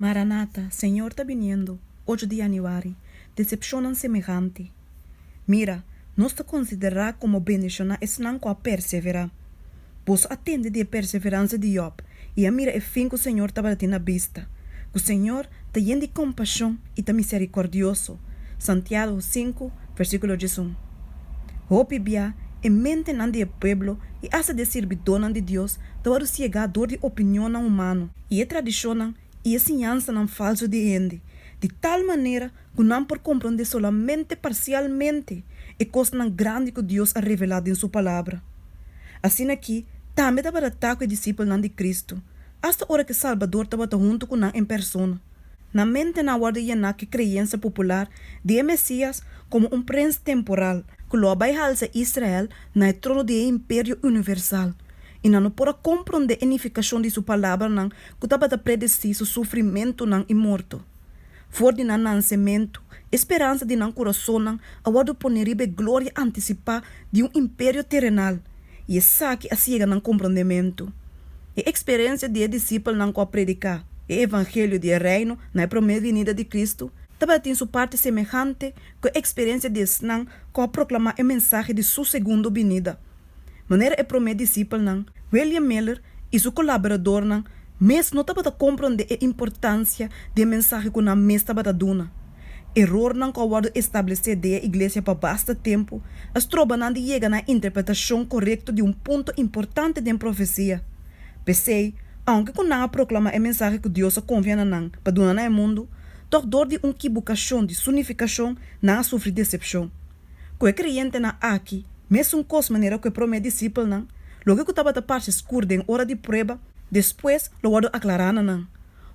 Maranata, Señor ta biniendo, ocho di yanüari, Desepshonnan semehante. Mira, nos ta konsiderá komo bendishoná esnan ku a perseverá. Boso a tende di e perseveransia di Jòb i a mira e fin ku Señor tabatin na bista, ku Señor ta yen di kompashon i ta miserikòrdioso, Santiago sinku, versíkulo 11. Hopi bia e mentenan di e pueblo i asta di e sirbidónan di Dios ta wòrdu siegá dor di opinionnan humano i e tradishonnan i e siñansanan falsu di hende, di tal manera ku nan por komprondé solamente parsialmente e kosnan grandi ku Dios a revelá den su Palabra. Asina aki tambe tabata ta ku e disipelnan di Kristu, asta ora ku e Salbador tabata huntu ku nan en persona. Nan mentenan a wòrdu yená ku e kreensia popular di e Mesias komo un prens temporal ku lo a bai halsa Israel na e trono di e imperio universal, i nan no por a komprondé e nifikashon di su palabranan ku tabata predesí su sufrimentunan i morto. For di nan nansementu, e speransa di nan kurasonnan a wòrdu poné riba e gloria antisipá di un imperio terenal, i esaki a siega nan komprondementu. E eksperensia di e disipelnan ku a prediká e evangelio di e Reino na e promé binida di Kristu tabatin su parti semehante ku e eksperensia di esnan ku a proklamá e mensahe di Su segundo binida. Manera e promé disipelnan, William Miller i su kolaboradornan mes no tabata komprondé e importansia di e mensahe ku nan mes tabata duna. Erornan ku a wòrdu establesé den e iglesia pa basta tempu a stroba nan di yega na e interpretashon korekto di un punto importante den profesia. P'esei, ounke ku nan a proklamá e mensahe ku Dios a konfia na nan pa duna na e mundu, tòg dor di un kibukashon di su nifikashon nan a sufri desepshon. Ku e kreyentenan aki, mesun kos manera ku e promé disipelnan, loke ku tabata parse skur den ora di prueba, despues lo wòrdu aklará na nan.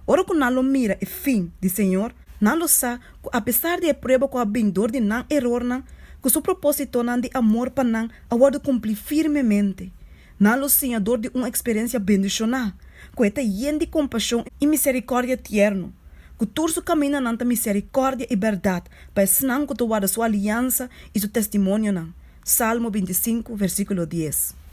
Ora ku nan lo mira e fin di Señor, nan lo sa ku apesar di e prueba ku a bin dor di nan erornan, ku Su propósitonan di amor pa nan a wòrdu kumplí firmemente. Nan lo siña dor di un eksperensia bendishoná, ku E ta yen di kompashon i miserikòrdia tierno, ku tur Su kamindanan ta miserikòrdia i bèrdat pa esnan ku ta warda Su aliansa i Su testimonionan. Salmo 25, versíkulo 10.